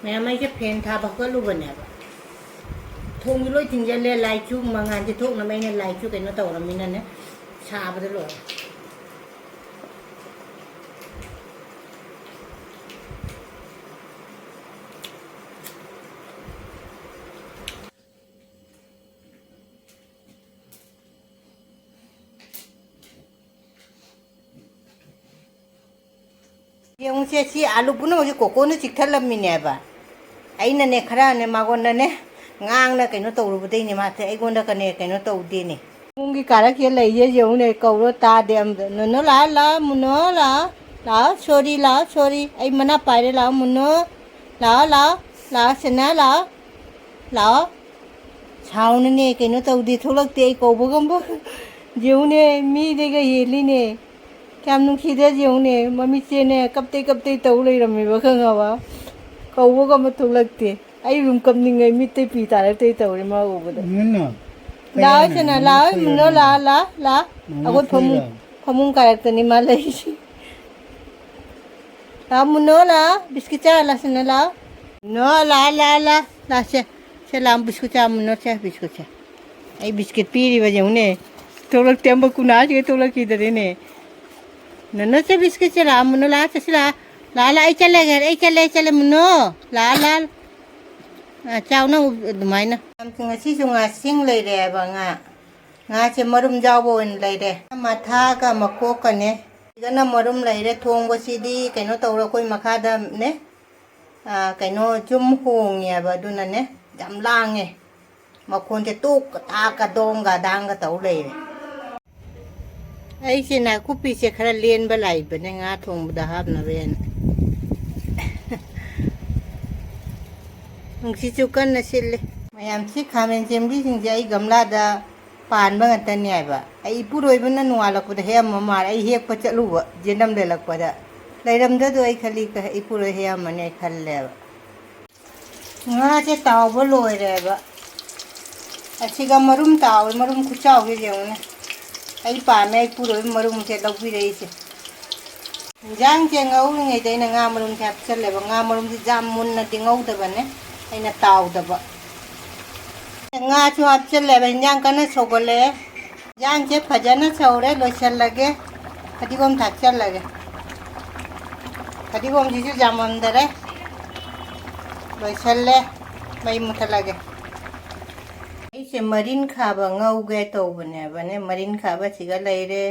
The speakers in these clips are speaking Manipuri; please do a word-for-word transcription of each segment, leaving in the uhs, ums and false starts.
ꯃꯌꯥꯝ, ꯑꯩꯁꯦ ꯐꯦꯟ ꯊꯥꯕ ꯍꯧꯒꯠꯂꯨꯕꯅꯦꯕ꯫ ꯊꯣꯡꯁꯨ ꯂꯣꯏ ꯊꯤꯡꯖꯤꯜꯂꯦ, ꯂꯥꯏꯠꯁꯨ ꯃꯉꯥꯟꯁꯦ ꯊꯣꯛꯅꯕ ꯑꯩꯅ ꯂꯥꯏꯠꯁꯨ ꯀꯩꯅꯣ ꯇꯧꯔꯃꯤꯅꯅꯦ, ꯁꯥꯕꯗ ꯂꯣꯏꯔꯦ꯫ ꯌꯦꯡꯉꯨꯁꯦ, ꯁꯤ ꯑꯥꯂꯨ ꯄꯨꯝꯅꯃꯛꯁꯦ ꯀꯣꯀꯣꯅ ꯆꯤꯛꯊꯠꯂꯝꯃꯤꯅꯦꯕ꯫ ꯑꯩꯅꯅꯦ, ꯈꯔꯅꯦ, ꯃꯉꯣꯟꯗꯅꯦ, ꯉꯥꯡꯅ ꯀꯩꯅꯣ ꯇꯧꯔꯨꯕꯗꯩꯅꯦ, ꯃꯥꯁꯦ ꯑꯩꯉꯣꯟꯗ ꯀꯅꯦ ꯀꯩꯅꯣ ꯇꯧꯗꯦꯅꯦ꯫ ꯏꯃꯨꯡꯒꯤ ꯀꯥꯔꯛꯁꯤꯗ ꯂꯩꯁꯦ ꯌꯦꯡꯉꯨꯅꯦ, ꯀꯧꯔꯣ ꯇꯥꯗꯦ ꯑꯝꯇ꯫ ꯅꯨꯅꯨ ꯂꯥꯛꯑꯣ, ꯂꯥꯛꯑꯣ, ꯃꯨꯅꯣ ꯂꯥꯛꯑꯣ, ꯂꯥꯛꯑꯣ, ꯁꯣꯔꯤ ꯂꯥꯛꯑꯣ, ꯁꯣꯔꯤ꯫ ꯑꯩ ꯃꯅꯥ ꯄꯥꯏꯔꯦ, ꯂꯥꯛꯑꯣ ꯃꯨꯅꯣ, ꯂꯥꯛꯑꯣ, ꯂꯥꯛꯑꯣ, ꯂꯥꯛꯑꯣ ꯁꯦꯅꯥ ꯂꯥꯛꯑꯣ, ꯂꯥꯛꯑꯣ꯫ ꯁꯥꯎꯅꯨꯅꯦ, ꯀꯩꯅꯣ ꯇꯧꯗꯦ, ꯊꯣꯛꯂꯛꯇꯦ, ꯑꯩ ꯀꯧꯕꯒꯨꯝꯕ꯫ ꯌꯦꯡꯉꯨꯅꯦ, ꯃꯤꯗꯩꯒ ꯍꯦꯜꯂꯤꯅꯦ꯫ ꯀꯌꯥꯝ ꯅꯨꯡꯁꯤꯗ ꯌꯦꯡꯉꯨꯅꯦ, ꯃꯃꯤꯠꯁꯦꯅꯦ ꯀꯞꯇꯩ ꯀꯞꯇꯩ ꯇꯧ ꯂꯩꯔꯝꯃꯦꯕ, ꯈꯪꯉꯕ? ꯀꯧꯕꯒ ꯑꯃ ꯊꯣꯛꯂꯛꯇꯦ꯫ ꯑꯩ ꯑꯗꯨꯝ ꯀꯞꯅꯤꯡꯉꯦ, ꯃꯤꯠꯇꯩ ꯄꯤ ꯇꯥꯔꯛꯇꯩ ꯇꯧꯔꯦ ꯃꯥ ꯎꯕꯗ꯫ ꯏꯃꯨꯡꯅ ꯂꯥꯛꯑꯣ ꯀꯌꯥꯅ ꯁꯤꯅ, ꯃꯃꯥ ꯂꯥꯛꯑꯣ ꯁꯣꯏꯔꯝꯃꯤ? ꯏꯃꯨꯡꯅ, ꯂꯥꯛꯑꯣ, ꯂꯥꯛꯑꯣ, ꯂꯥꯛꯑꯣ꯫ ꯃꯃꯥ ꯑꯩꯈꯣꯏ ꯐꯃꯨꯡ, ꯁꯣꯏꯔꯝꯃꯤ? ꯐꯃꯨꯡ ꯀꯥꯔꯛꯇꯅꯤ ꯃꯥ ꯂꯩꯔꯤꯁꯤ꯫ ꯂꯥꯛꯑꯣ ꯃꯨꯟꯅꯣ, ꯂꯥꯛꯑꯣ, ꯕꯤꯁꯀꯤꯠ ꯆꯥꯔ ꯂꯥꯛꯁꯤꯅ, ꯂꯥꯛꯑꯣ꯫ ꯅꯣ, ꯂꯥꯛꯑꯣ, ꯂꯥꯛꯑꯣ, ꯂꯥꯛꯑꯣ, ꯂꯥꯛꯑꯣ, ꯁꯦ, ꯁꯦ, ꯂꯥꯛꯑꯣ, ꯕꯤꯁꯀꯨꯠ ꯆꯥ, ꯃꯨꯟꯅꯣ, ꯁꯦ, ꯕꯤꯁꯀꯨꯠ ꯁꯦ꯫ ꯑꯩ ꯕꯤꯁꯀꯤꯠ ꯄꯤꯔꯤꯕ ꯌꯦꯡꯉꯨꯅꯦ꯫ ꯊꯣꯛꯂꯛꯇꯦ, ꯑꯝꯕ ꯀꯨꯅꯥꯁꯤꯒ ꯊꯣꯛꯂꯛꯈꯤꯗꯔꯦꯅꯦ꯫ ꯅꯨꯅꯨ ꯁꯦ ꯕꯤꯁꯀꯤꯠꯁꯦ ꯂꯥꯛꯑꯣ, ꯃꯨꯅꯨ ꯂꯥꯛꯑꯣ, ꯆꯠꯁꯤ ꯂꯥꯛꯑꯣ꯫ ꯂꯥꯛꯑꯣ, ꯂꯥꯛꯑꯣ, ꯑꯩ ꯆꯠꯂꯒꯦ, ꯑꯩ ꯆꯠꯂꯦ, ꯑꯩ ꯆꯠꯂꯦ, ꯃꯨꯅꯨ꯫ ꯂꯥꯛꯑꯣ, ꯂꯥꯛꯑꯣ꯫ ꯑꯥ, ꯆꯥꯎ ꯅꯪ ꯑꯗꯨꯃꯥꯏꯅ꯫ ꯉꯁꯤꯁꯨ ꯉꯥꯁꯤꯡ ꯂꯩꯔꯦꯕ ꯉꯥ꯫ ꯉꯥꯁꯦ ꯃꯔꯨꯝ ꯌꯥꯎꯕ ꯑꯣꯏꯅ ꯂꯩꯔꯦ꯫ ꯃꯊꯥꯒ ꯃꯀꯣꯛꯀꯅꯦ꯫ ꯁꯤꯗꯅ ꯃꯔꯨꯝ ꯂꯩꯔꯦ꯫ ꯊꯣꯡꯕꯁꯤꯗꯤ ꯀꯩꯅꯣ ꯇꯧꯔ ꯑꯩꯈꯣꯏ ꯃꯈꯥꯗꯅꯦ꯫ ꯑꯥ, ꯀꯩꯅꯣ ꯌꯨꯝ ꯍꯣꯡꯉꯦꯕ, ꯑꯗꯨꯅꯅꯦ ꯌꯥꯝ ꯂꯥꯡꯉꯦ꯫ ꯃꯈꯣꯟꯁꯦ ꯇꯣꯛꯀ ꯇꯥꯛꯀ ꯗꯣꯡꯒ ꯗꯥꯡꯒ ꯇꯧ ꯂꯩꯔꯦ꯫ ꯑꯩꯁꯦ ꯅꯥꯀꯨꯞꯄꯤꯁꯦ ꯈꯔ ꯂꯦꯟꯕ ꯂꯥꯛꯏꯕꯅꯦ ꯉꯥ ꯊꯣꯡꯕꯗ ꯍꯥꯞꯅꯕꯅ꯫ ꯅꯨꯡꯁꯤꯠꯁꯨ ꯀꯟꯅ ꯁꯤꯠꯂꯤ꯫ ꯃꯌꯥꯝꯁꯤ ꯈꯥꯃꯦꯟ ꯆꯦꯝꯕꯤꯁꯤꯡꯁꯦ ꯑꯩ ꯒꯝꯂꯥꯗ ꯄꯥꯟꯕ ꯉꯥꯛꯇꯅꯦ ꯍꯥꯏꯕ꯫ ꯑꯩ ꯏꯄꯨꯔꯣꯏꯕꯅ ꯅꯣꯡꯉꯥꯜꯂꯛꯄꯗ ꯍꯦꯛꯑꯝꯕ ꯃꯥꯜꯂꯦ꯫ ꯑꯩ ꯍꯦꯛꯄ ꯆꯠꯂꯨꯕ ꯖꯦꯟꯗꯝ ꯂꯩꯔꯛꯄꯗ꯫ ꯂꯩꯔꯝꯗꯗꯣ ꯑꯩ ꯈꯜꯂꯤ, ꯏꯄꯨꯔꯣꯏ ꯍꯦꯛꯑꯝꯃꯅꯤ ꯑꯩ ꯈꯜꯂꯦꯕ꯫ ꯉꯥꯁꯦ ꯇꯥꯎꯕ ꯂꯣꯏꯔꯦꯕ꯫ ꯑꯁꯤꯒ ꯃꯔꯨꯝ ꯇꯥꯎꯋꯦ, ꯃꯔꯨꯝ ꯈꯨꯆꯥꯎꯁꯦ ꯌꯦꯡꯉꯨꯅꯦ꯫ ꯑꯩ ꯄꯥꯝꯃꯦ, ꯑꯩ ꯄꯨꯔꯣꯏ ꯃꯔꯨꯝꯁꯦ ꯂꯧꯕꯤꯔꯛꯏꯁꯦ꯫ ꯏꯟꯖꯥꯡꯁꯦ ꯉꯧꯔꯤꯉꯩꯗ ꯑꯩꯅ ꯉꯥ ꯃꯔꯨꯝꯁꯦ ꯍꯥꯞꯆꯜꯂꯦꯕ꯫ ꯉꯥ ꯃꯔꯨꯝꯁꯦ ꯌꯥꯝ ꯃꯨꯟꯅꯗꯤ ꯉꯧꯗꯕꯅꯦ, ꯑꯩꯅ ꯇꯥꯎꯗꯕ꯫ ꯉꯥꯁꯨ ꯍꯥꯞꯆꯜꯂꯦꯕ, ꯏꯟꯖꯥꯡ ꯀꯟꯅ ꯁꯧꯒꯠꯂꯛꯑꯦ꯫ ꯏꯟꯖꯥꯡꯁꯦ ꯐꯖꯅ ꯁꯧꯔꯦ, ꯂꯣꯏꯁꯜꯂꯒꯦ꯫ ꯐꯗꯤꯒꯣꯝ ꯊꯥꯛꯆꯜꯂꯒꯦ꯫ ꯐꯗꯤꯒꯣꯝꯁꯤꯁꯨ ꯌꯥꯝꯃꯝꯗꯔꯦ, ꯂꯣꯏꯁꯜꯂꯦ꯫ ꯃꯩ ꯃꯨꯊꯠꯂꯒꯦ꯫ ꯑꯩꯁꯦ ꯃꯔꯤꯟ ꯈꯥꯕ ꯉꯧꯒꯦ ꯇꯧꯕꯅꯦꯕꯅꯦ꯫ ꯃꯔꯤꯟ ꯈꯥꯕꯁꯤꯒ ꯂꯩꯔꯦ,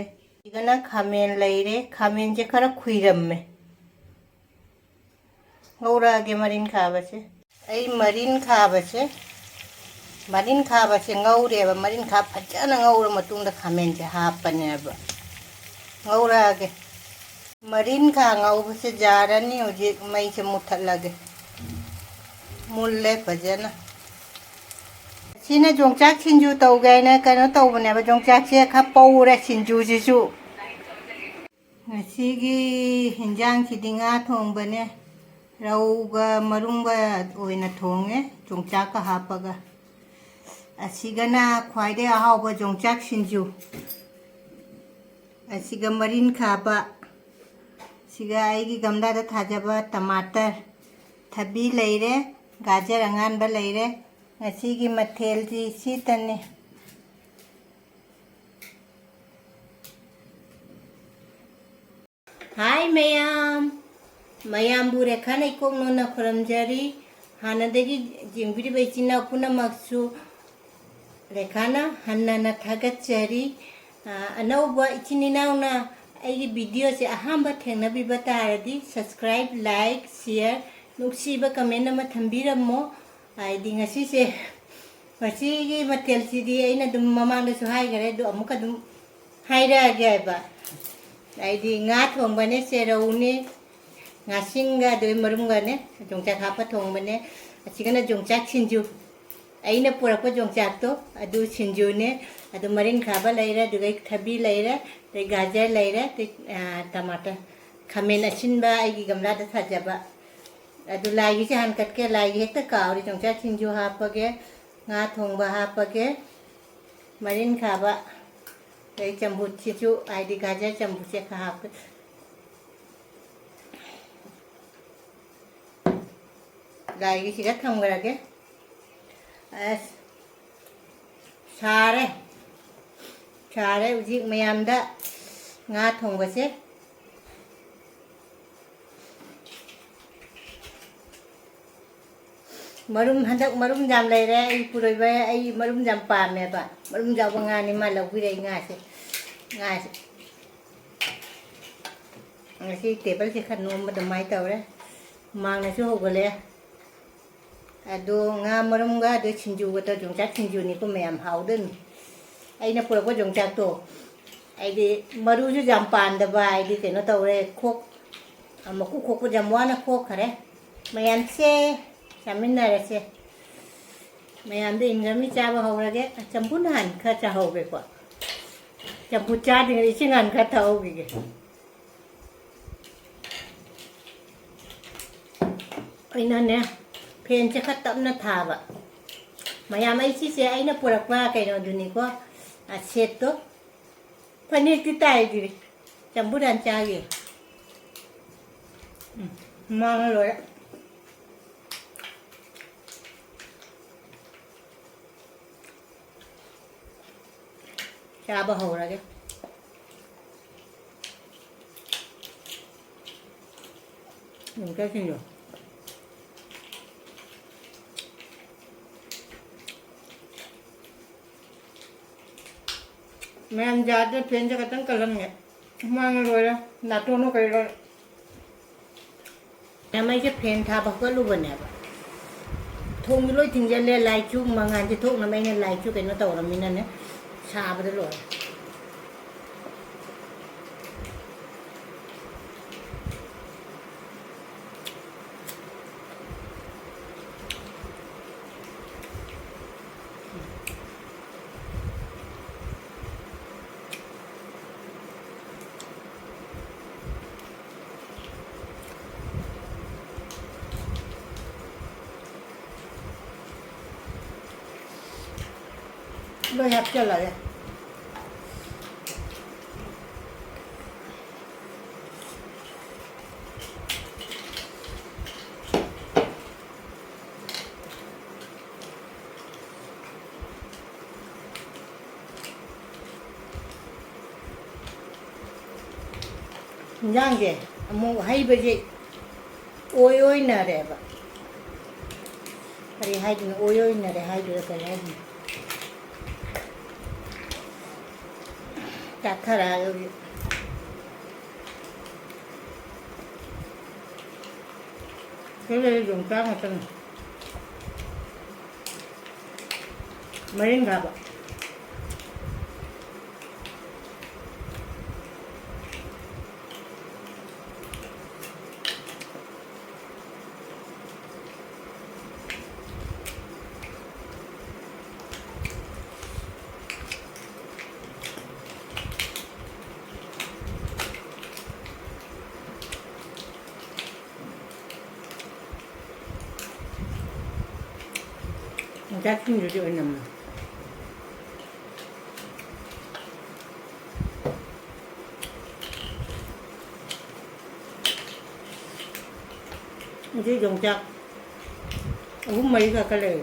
ꯁꯤꯒꯅ ꯈꯥꯃꯦꯟ ꯂꯩꯔꯦ꯫ ꯈꯥꯃꯦꯟꯁꯦ ꯈꯔ ꯈꯨꯏꯔꯝꯃꯦ꯫ ꯉꯧꯔꯛꯑꯒꯦ ꯃꯔꯤꯟ ꯈꯥꯕꯁꯦ꯫ ꯑꯩ ꯃꯔꯤꯟ ꯈꯥꯕꯁꯦ, ꯃꯔꯤꯟ ꯈꯥꯕꯁꯦ ꯉꯧꯔꯦꯕ꯫ ꯃꯔꯤꯟ ꯈꯥ ꯐꯖꯅ ꯉꯧꯔ ꯃꯇꯨꯡꯗ ꯈꯥꯃꯦꯟꯁꯦ ꯍꯥꯞꯄꯅꯦꯕ꯫ ꯉꯧꯔꯛꯑꯒꯦ꯫ ꯃꯔꯤꯟ ꯈꯥ ꯉꯧꯕꯁꯦ ꯌꯥꯔꯅꯤ꯫ ꯍꯧꯖꯤꯛ ꯃꯩꯁꯦ ꯃꯨꯊꯠꯂꯒꯦ꯫ ꯃꯨꯜꯂꯦ ꯐꯖꯅ꯫ ꯁꯤꯅ ꯌꯣꯡꯆꯥꯛ ꯁꯤꯡꯖꯨ ꯇꯧꯒꯦ ꯍꯥꯏꯅ ꯀꯩꯅꯣ ꯇꯧꯕꯅꯦꯕ꯫ ꯌꯣꯡꯆꯥꯛꯁꯦ ꯈꯔ ꯄꯧꯔꯦ ꯁꯤꯡꯖꯨꯁꯤꯁꯨ꯫ ꯉꯁꯤꯒꯤ ꯍꯤꯟꯖꯥꯡꯁꯤꯗꯤ ꯉꯥ ꯊꯣꯡꯕꯅꯦ꯫ ꯔꯧꯒ ꯃꯔꯨꯝꯒ ꯑꯣꯏꯅ ꯊꯣꯡꯉꯦ, ꯌꯣꯡꯆꯥꯛꯀ ꯍꯥꯞꯄꯒ꯫ ꯑꯁꯤꯒꯅ ꯈ꯭ꯋꯥꯏꯗꯩ ꯑꯍꯥꯎꯕ ꯌꯣꯡꯆꯥꯛ ꯁꯤꯡꯖꯨ꯫ ꯑꯁꯤꯒ ꯃꯔꯤꯟ ꯈꯥꯕ꯫ ꯁꯤꯒ ꯑꯩꯒꯤ ꯒꯝꯂꯥꯗ ꯊꯥꯖꯕ ꯇꯃꯥꯇꯔ, ꯊꯕꯤ ꯂꯩꯔꯦ, ꯒꯥꯖꯔ ꯑꯉꯥꯟꯕ ꯂꯩꯔꯦ꯫ ꯉꯁꯤꯒꯤ ꯃꯊꯦꯜꯗꯤ ꯁꯤꯇꯅꯤ꯫ ꯍꯥꯏ ꯃꯌꯥꯝ, ꯃꯌꯥꯝꯕꯨ ꯔꯦꯈꯥꯅ ꯏꯀꯣꯛ ꯅꯣꯟꯅ ꯈꯨꯔꯨꯝꯖꯔꯤ꯫ ꯍꯥꯟꯅꯗꯒꯤ ꯌꯦꯡꯕꯤꯔꯤꯕ ꯏꯆꯤꯟ ꯏꯅꯥꯎ ꯄꯨꯝꯅꯃꯛꯁꯨ ꯔꯦꯈꯥꯅ ꯍꯟꯅ ꯍꯟꯅ ꯊꯥꯒꯠꯆꯔꯤ꯫ ꯑ, ꯑꯅꯧꯕ ꯏꯆꯤꯟ ꯏꯅꯥꯎꯅ ꯑꯩꯒꯤ ꯚꯤꯗꯤꯑꯣꯁꯦ ꯑꯍꯥꯟꯕ ꯊꯦꯡꯅꯕꯤꯕ ꯇꯥꯔꯗꯤ subscribe, like, share, ꯅꯨꯡꯁꯤꯕ comment ꯑꯃ ꯊꯝꯕꯤꯔꯝꯃꯣ꯫ ꯍꯥꯏꯗꯤ ꯉꯁꯤꯁꯦ, ꯉꯁꯤꯒꯤ ꯃꯊꯦꯜꯁꯤꯗꯤ ꯑꯩꯅ ꯑꯗꯨꯝ ꯃꯃꯥꯡꯗꯁꯨ ꯍꯥꯏꯈꯔꯦ, ꯑꯗꯨ ꯑꯃꯨꯛꯀ ꯑꯗꯨꯝ ꯍꯥꯏꯔꯛꯑꯒꯦ ꯍꯥꯏꯕ꯫ ꯍꯥꯏꯗꯤ ꯉꯥ ꯊꯣꯡꯕꯅꯦ, ꯁꯦꯔꯧꯅꯦ, ꯉꯥꯁꯤꯡꯒ ꯑꯗꯨꯒ ꯃꯔꯨꯝꯒꯅꯦ, ꯌꯣꯡꯆꯥꯛ ꯍꯥꯞꯄ ꯊꯣꯡꯕꯅꯦ꯫ ꯑꯁꯤꯒꯅ ꯌꯣꯡꯆꯥꯛ ꯁꯤꯡꯖꯨ, ꯑꯩꯅ ꯄꯨꯔꯛꯄ ꯌꯣꯡꯆꯥꯛꯇꯣ ꯑꯗꯨ ꯁꯤꯡꯖꯨꯅꯦ꯫ ꯑꯗꯨ ꯃꯔꯤꯟ ꯈꯥꯕ ꯂꯩꯔꯦ, ꯑꯗꯨꯒ ꯊꯕꯤ ꯂꯩꯔꯦ, ꯑꯗꯩ ꯒꯥꯖꯔ ꯂꯩꯔꯦ, ꯑꯗꯩ, ꯑ, ꯇꯃꯥꯇꯔ, ꯈꯥꯃꯦꯟ ꯑꯁꯤꯟꯕ ꯑꯩꯒꯤ ꯒꯝꯂꯥꯗ ꯊꯥꯖꯕ꯫ ꯑꯗꯨ ꯂꯥꯏꯒꯤꯁꯦ ꯍꯥꯟꯅ ꯀꯠꯀꯦ, ꯂꯥꯏꯒꯤ ꯍꯦꯛꯇ ꯀꯥꯎꯔꯤ꯫ ꯌꯣꯡꯆꯥꯛ ꯁꯤꯡꯖꯨ ꯍꯥꯞꯄꯒꯦ, ꯉꯥ ꯊꯣꯡꯕ ꯍꯥꯞꯄꯒꯦ, ꯃꯔꯤꯟ ꯈꯥꯕ, ꯑꯗꯩ ꯆꯝꯐꯨꯠꯁꯤꯁꯨ, ꯍꯥꯏꯗꯤ ꯒꯥꯖꯔ ꯆꯝꯐꯨꯠꯁꯦ ꯈꯔ ꯍꯥꯞꯀꯦ꯫ ꯂꯥꯏꯒꯤꯁꯤꯗ ꯊꯝꯈ꯭ꯔꯒꯦ꯫ ꯑꯁ, ꯁꯥꯔꯦ꯫ ꯁꯥꯔꯦ꯫ ꯍꯧꯖꯤꯛ ꯃꯌꯥꯝꯗ ꯉꯥ ꯊꯣꯡꯕꯁꯦ꯫ ꯃꯔꯨꯝ, ꯍꯟꯗꯛ ꯃꯔꯨꯝ ꯌꯥꯝ ꯂꯩꯔꯦ꯫ ꯑꯩ ꯄꯨꯔꯣꯏꯕ, ꯑꯩ ꯃꯔꯨꯝ ꯌꯥꯝ ꯄꯥꯝꯃꯦꯕ꯫ ꯃꯔꯨꯝ ꯌꯥꯎꯕ ꯉꯥꯅꯤ ꯃꯥ ꯂꯧꯕꯤꯔꯛꯏ ꯉꯥꯁꯦ꯫ ꯉꯥꯁꯦ꯫ ꯉꯁꯤ ꯇꯦꯕꯜꯁꯦ ꯈꯔ ꯅꯣꯝꯕ ꯑꯗꯨꯃꯥꯏꯅ ꯇꯧꯔꯦ꯫ ꯍꯨꯃꯥꯡꯅꯁꯨ ꯍꯧꯒꯠꯂꯛꯑꯦ꯫ ꯑꯗꯣ ꯉꯥ ꯃꯔꯨꯝꯒ ꯑꯗꯨ ꯁꯤꯡꯖꯨꯒ ꯇꯧꯔ ꯌꯣꯡꯆꯥꯛ ꯁꯤꯡꯖꯨꯅꯤꯀꯣ ꯃꯌꯥꯝ, ꯍꯥꯎꯗꯣꯏꯅꯤ꯫ ꯑꯩꯅ ꯄꯨꯔꯛꯄ ꯌꯣꯡꯆꯥꯛꯇꯣ, ꯑꯩꯗꯤ ꯃꯔꯨꯁꯨ ꯌꯥꯝ ꯄꯥꯟꯗꯕ, ꯍꯥꯏꯗꯤ ꯀꯩꯅꯣ ꯇꯧꯔꯦ, ꯈꯣꯛ-, ꯃꯀꯨ ꯈꯣꯛꯄꯗ ꯌꯥꯝ ꯋꯥꯅ ꯈꯣꯛꯈꯔꯦ꯫ ꯃꯌꯥꯝꯁꯦ ꯆꯥꯃꯤꯟꯅꯔꯁꯦ꯫ ꯃꯌꯥꯝꯗ ꯏꯟꯈ꯭ꯔꯃꯤ ꯆꯥꯕ ꯍꯧꯔꯒꯦ꯫ ꯆꯝꯐꯨꯠ ꯅꯍꯥꯟ ꯈꯔ ꯆꯥꯍꯧꯒꯦꯀꯣ꯫ ꯆꯝꯐꯨꯠ ꯆꯥꯗ꯭ꯔꯤꯉꯩ ꯏꯁꯤꯡ ꯍꯥꯟꯅ ꯈꯔ ꯊꯛꯍꯧꯈꯤꯒꯦ꯫ ꯑꯩꯅꯅꯦ, ꯐꯦꯟꯁꯦ ꯈꯔ ꯇꯞꯅ ꯊꯥꯕ꯫ ꯃꯌꯥꯝ, ꯑꯩ ꯁꯤꯁꯦ ꯑꯩꯅ ꯄꯨꯔꯛꯄ ꯀꯩꯅꯣꯗꯨꯅꯤꯀꯣ, ꯑ, ꯁꯦꯠꯇꯣ꯫ ꯐꯅꯦꯛꯇꯤ ꯇꯥꯏꯗꯨꯗꯤ꯫ ꯆꯝꯐꯨꯠ ꯍꯥꯟꯅ ꯆꯥꯒꯦ꯫ ꯎꯝ, ꯃꯥꯡꯉ ꯂꯣꯏꯔꯦ꯫ ꯆꯥꯕ ꯍꯧꯔꯒꯦ꯫ ꯌꯣꯡꯆꯥꯛꯁꯤꯡꯗꯣ꯫ ꯃꯌꯥꯝ ꯌꯥꯗ꯭ꯔꯦ, ꯐꯦꯟꯁꯦ ꯈꯇꯪ ꯀꯜꯂꯝꯒꯦ꯫ ꯍꯨꯃꯥꯡꯅ ꯂꯣꯏꯔꯦ, ꯅꯥꯇꯣꯟꯅ ꯀꯔꯤ ꯂꯣꯏꯔꯦ꯫ ꯃꯌꯥꯝ, ꯑꯩꯁꯦ ꯐꯦꯟ ꯊꯥꯕ ꯍꯧꯒꯠꯂꯨꯕꯅꯦꯕ꯫ ꯊꯣꯡꯁꯨ ꯂꯣꯏ ꯊꯤꯡꯖꯤꯜꯂꯦ, ꯂꯥꯏꯆꯨ ꯃꯉꯥꯟꯁꯦ ꯊꯣꯛꯅꯕ ꯑꯩꯅ ꯂꯥꯏꯆꯨ ꯀꯩꯅꯣ ꯇꯧꯔꯃꯤꯅꯅꯦ, ꯁꯥꯕꯗ ꯂꯣꯏꯔꯦ꯫ ꯂꯣꯏ ꯍꯥꯞꯆꯜꯂꯒꯦ꯫ ꯏꯟꯖꯥꯡꯁꯦ ꯑꯃꯨꯛ ꯍꯩꯕꯁꯦ ꯑꯣꯏ ꯑꯣꯏꯅꯔꯦꯕ꯫ ꯀꯔꯤ ꯍꯥꯏꯗꯣꯏꯅꯣ? ꯑꯣꯏ ꯑꯣꯏꯅꯔꯦ ꯍꯥꯏꯗꯣꯏꯔꯥ ꯀꯔꯤ ꯍꯥꯏꯗꯣꯏꯅꯣ? ꯆꯥꯛꯊꯔꯛꯑꯒ ꯍꯧꯖꯤꯛ꯫ ꯁꯤ ꯂꯩꯔꯦ, ꯌꯣꯡꯆꯥꯛ ꯉꯥꯛꯇꯅꯤ꯫ ꯃꯔꯤꯡꯈꯥꯕ꯫ ꯌꯣꯡꯆꯥꯛꯁꯤꯡꯗꯨꯗꯤ ꯑꯣꯏꯅꯝꯃꯦ꯫ ꯑꯗꯨ ꯌꯣꯡꯆꯥꯛ ꯑꯍꯨꯝ ꯃꯔꯤ ꯈꯛꯇ ꯂꯩ꯫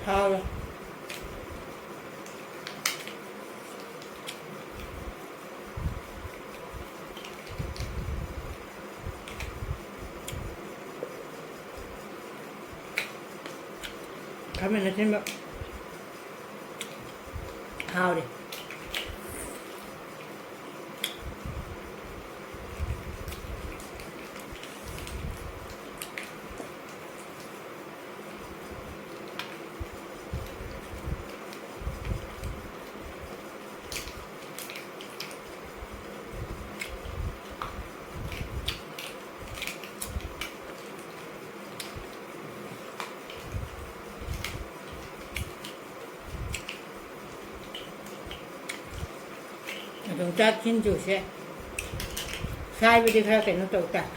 ꯍꯥꯎꯔꯦ꯫ ꯈꯥꯃꯦꯟ ꯑꯁꯤꯟꯕ ꯍꯥꯎꯔꯦ꯫ ꯑꯗꯨꯝ ꯆꯥꯛ ꯁꯤꯡꯖꯨꯁꯦ ꯁꯥꯏꯕꯗꯤ ꯈꯔ ꯀꯩꯅꯣ ꯇꯧ ꯇꯥꯏ꯫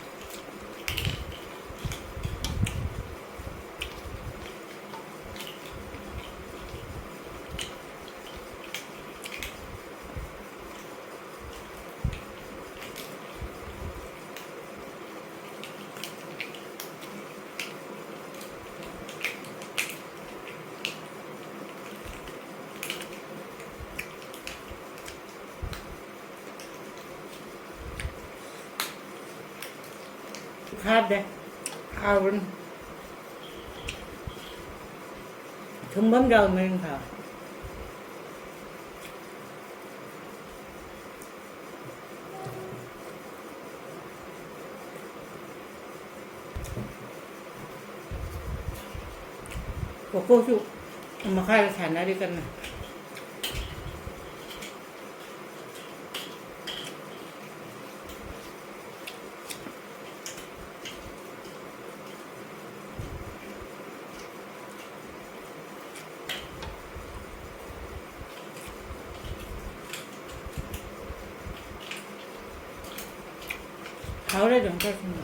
ꯈꯥꯗꯦ꯫ ꯍꯥꯎꯕꯅꯤ꯫ ꯊꯨꯝꯕꯝ ꯌꯥꯎꯕ ꯃꯔꯤꯡꯈꯥ꯫ ꯀꯣꯀꯣꯁꯨ ꯃꯈꯥꯗ ꯁꯥꯟꯅꯔꯤ ꯀꯟꯅ꯫ ꯍꯥꯎꯔꯦ ꯑꯗꯨꯝ ꯆꯥꯁꯤꯟꯕ꯫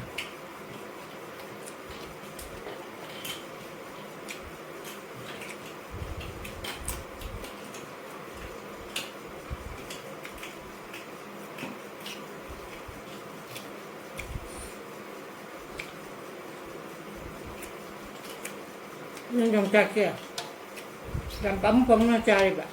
ꯅꯪ ꯌꯣꯡꯆꯥꯛꯁꯦ ꯌꯥꯝ ꯄꯥꯝꯃꯨ ꯄꯥꯝꯃꯨꯅ ꯆꯥꯔꯤꯕ꯫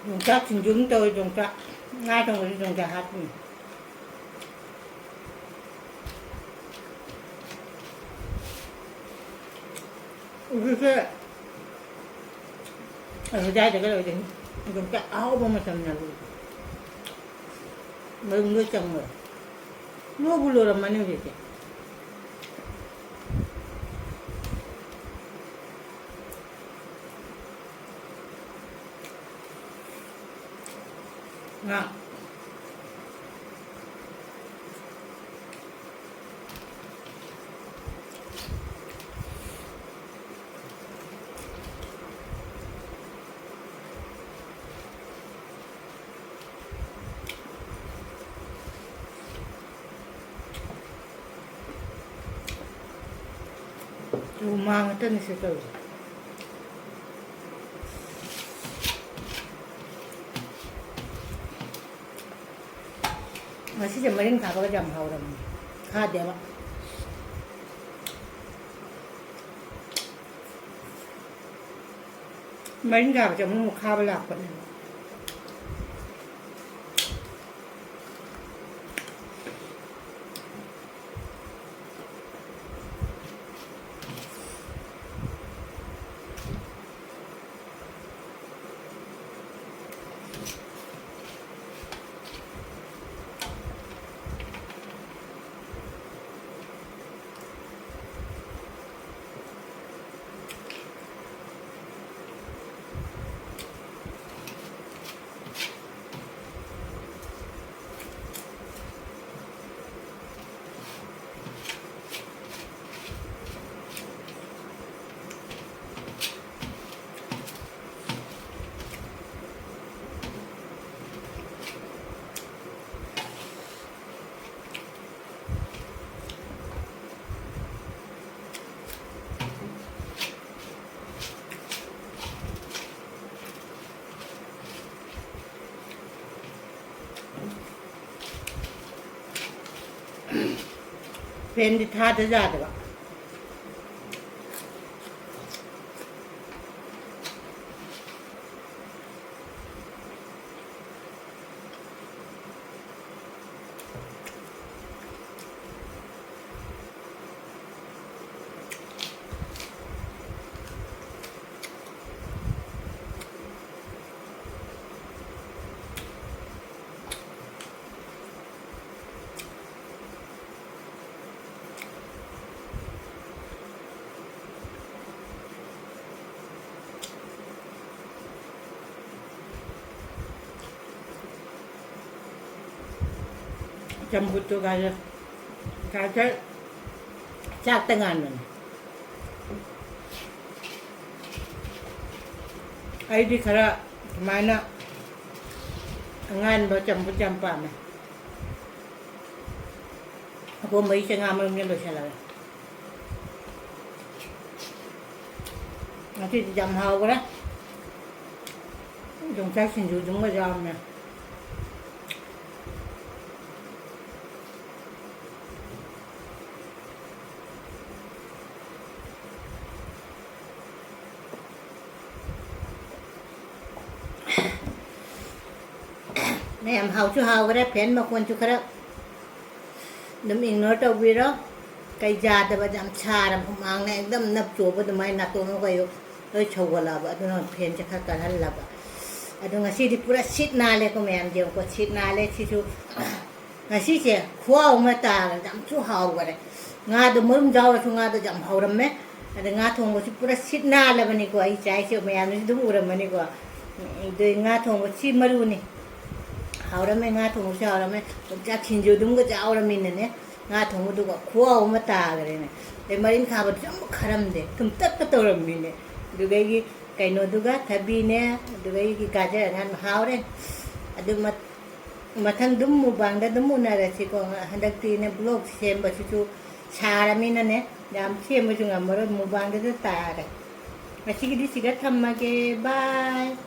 ꯌꯣꯡꯆꯥꯛ ꯁꯤꯡꯖꯨ ꯑꯃ ꯇꯧꯔꯦ, ꯌꯣꯡꯆꯥꯛ꯫ ꯉꯥ ꯊꯣꯡꯕꯁꯨ ꯊꯣꯡꯗ ꯍꯥꯞꯄꯤꯅꯤ꯫ ꯍꯧꯖꯤꯛꯁꯦ ꯑꯗꯨꯗꯥꯏꯗꯒ ꯂꯣꯏꯗꯣꯏꯅꯤ꯫ ꯑꯗꯨꯝ ꯑꯍꯥꯎꯕ ꯃꯇꯝꯅꯦꯕ꯫ ꯃꯔꯨꯝ ꯂꯣꯏ ꯆꯪꯉꯣꯏ꯫ ꯂꯣꯏꯕꯨ ꯂꯣꯏꯔꯝꯃꯅꯤ ꯍꯧꯖꯤꯛꯇꯤ꯫ ꯉꯥ꯫ ꯍꯨꯃꯥꯡ ꯉꯥꯛꯇꯅꯤ ꯁꯤ ꯇꯧꯔꯤꯁꯦ꯫ ꯉꯁꯤꯁꯦ ꯃꯔꯤꯟ ꯈꯥꯕꯒꯁꯦ ꯌꯥꯝ ꯍꯥꯎꯔꯕꯅꯤ꯫ ꯈꯥꯗꯦꯕ꯫ ꯃꯔꯤꯟ ꯈꯥꯕꯁꯦ ꯑꯃꯨꯛ ꯑꯃꯨꯛ ꯈꯥꯕ ꯂꯥꯛꯄꯅꯦꯕ꯫ ꯐꯦꯟꯗꯤ ꯊꯥꯗ ꯌꯥꯗꯕ꯫ ꯆꯝꯐꯨꯠꯇꯨ ꯒꯥꯖꯔ, ꯒꯥꯖꯔ ꯆꯥꯛꯇ ꯉꯥꯟꯕꯅꯦ꯫ ꯑꯩꯗꯤ ꯈꯔ ꯁꯨꯃꯥꯏꯅ ꯑꯉꯥꯟꯕ ꯆꯝꯐꯨꯠ ꯌꯥꯝ ꯄꯥꯝꯃꯦ꯫ ꯑꯄꯣꯝꯕꯒꯤ ꯆꯦꯡꯉꯥ ꯃꯔꯨꯝꯁꯦ ꯂꯣꯏꯁꯤꯜꯂꯒꯦ꯫ ꯉꯁꯤꯗꯤ ꯌꯥꯝ ꯍꯥꯎꯈ꯭ꯔꯦ꯫ ꯌꯣꯡꯆꯥꯛ ꯁꯤꯡꯖꯨꯗꯨꯃꯒ ꯌꯥꯎꯔꯝꯃꯦ꯫ ꯃꯌꯥꯝ ꯍꯥꯎꯁꯨ ꯍꯥꯎꯈ꯭ꯔꯦ꯫ ꯐꯦꯟ ꯃꯈꯣꯟꯁꯨ ꯈꯔ ꯑꯗꯨꯝ ignore ꯇꯧꯕꯤꯔꯣ꯫ ꯀꯩ ꯌꯥꯗꯕ ꯌꯥꯝ ꯁꯥꯔꯕ, ꯍꯨꯃꯥꯡꯅ ꯑꯦꯛꯗꯝ ꯅꯞ ꯆꯣꯕ ꯑꯗꯨꯃꯥꯏꯅ ꯅꯥꯇꯣꯟ ꯃꯈꯩꯗꯣ ꯂꯣꯏ ꯁꯧꯒꯠꯂꯛꯑꯕ, ꯑꯗꯨꯅ ꯐꯦꯟꯁꯦ ꯈꯔ ꯀꯜꯍꯜꯂꯕ꯫ ꯑꯗꯣ ꯉꯁꯤꯗꯤ ꯄꯨꯔꯥ ꯁꯤꯠ ꯅꯥꯜꯂꯦꯀꯣ ꯃꯌꯥꯝ, ꯌꯦꯡꯉꯨꯀꯣ, ꯁꯤꯠ ꯅꯥꯜꯂꯦ꯫ ꯁꯤꯁꯨ ꯉꯁꯤꯁꯦ ꯈꯨꯍꯥꯎ ꯑꯃ ꯇꯥꯔꯦ, ꯌꯥꯝꯁꯨ ꯍꯥꯎꯈꯔꯦ꯫ ꯉꯥꯗꯣ ꯃꯔꯨꯝ ꯌꯥꯎꯔꯁꯨ ꯉꯥꯗꯣ ꯌꯥꯝ ꯍꯥꯎꯔꯝꯃꯦ꯫ ꯑꯗ ꯉꯥ ꯊꯣꯡꯕꯁꯨ ꯄꯨꯔꯥ ꯁꯤꯠ ꯅꯥꯜꯂꯕꯅꯤꯀꯣ꯫ ꯑꯩ ꯆꯥꯏꯁꯦ ꯃꯌꯥꯝꯅꯁꯨ ꯑꯗꯨꯝ ꯎꯔꯝꯃꯅꯤꯀꯣ꯫ ꯑꯗꯩ ꯉꯥ ꯊꯣꯡꯕꯁꯤ ꯃꯔꯨꯅꯤ꯫ ꯍꯥꯎꯔꯝꯃꯦ, ꯉꯥ ꯊꯣꯡꯕꯁꯨ ꯍꯥꯎꯔꯝꯃꯦ꯫ ꯌꯣꯡꯆꯥꯛ ꯁꯤꯡꯖꯨꯗꯨꯝꯒ ꯆꯥꯎꯔꯃꯤꯅꯅꯦ, ꯉꯥ ꯊꯣꯡꯕꯗꯨꯒ ꯈꯨꯍꯥꯎ ꯑꯃ ꯇꯥꯈ꯭ꯔꯦꯅꯦ꯫ ꯑꯗꯩ ꯃꯔꯤꯟ ꯈꯥꯕꯗꯨꯁꯨ ꯑꯃꯨꯛ ꯈꯔꯝꯗꯦ, ꯊꯨꯝꯇꯛꯀ ꯇꯧꯔꯝꯃꯤꯅꯦ꯫ ꯑꯗꯨꯗꯒꯤ ꯀꯩꯅꯣꯗꯨꯒ ꯊꯕꯤꯅꯦ, ꯑꯗꯨꯗꯒꯤ ꯒꯥꯖꯔ ꯑꯉꯥꯟꯕ ꯍꯥꯎꯔꯦ꯫ ꯑꯗꯨ ꯃꯠ-, ꯃꯊꯪ ꯑꯗꯨꯝ ꯃꯨꯛꯕꯥꯡꯗ ꯑꯗꯨꯝ ꯎꯅꯔꯁꯤꯀꯣ꯫ ꯍꯟꯗꯛꯇꯤꯅꯦ vlog ꯁꯦꯝꯕꯁꯤꯁꯨ ꯁꯥꯔꯃꯤꯅꯅꯦ, ꯌꯥꯝ ꯁꯦꯝꯕꯁꯨ ꯉꯝꯃꯔꯣꯏ, ꯃꯨꯛꯕꯥꯡꯗꯗ ꯇꯥꯔꯦ꯫ ꯉꯁꯤꯒꯤꯗꯤ ꯁꯤꯗ ꯊꯝꯃꯒꯦ, bye꯫